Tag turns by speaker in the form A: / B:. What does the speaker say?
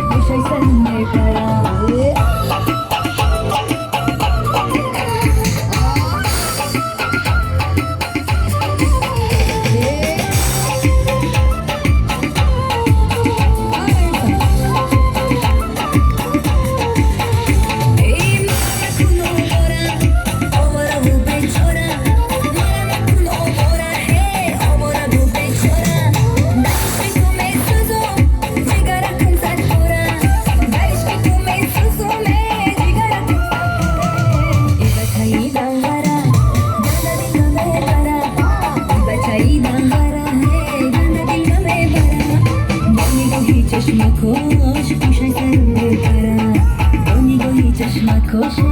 A: Пӯшай сар мепара. Эй, мара кун овора, овораву бечора, мара накун овора, ҳей, овораву бечора. Дар ишқи ту месӯзум, ҷигаракум садпора, дар ишқи ту месӯзум, эй, ҷигаракум садпора. Эй бачаи данғара, ганда дил намебара, эй бачаи данғара, ҳей, ганда дил намебара. Бо нигоҳи чашмакош пӯшай сар мепара, бо нигоҳи чашмакоше.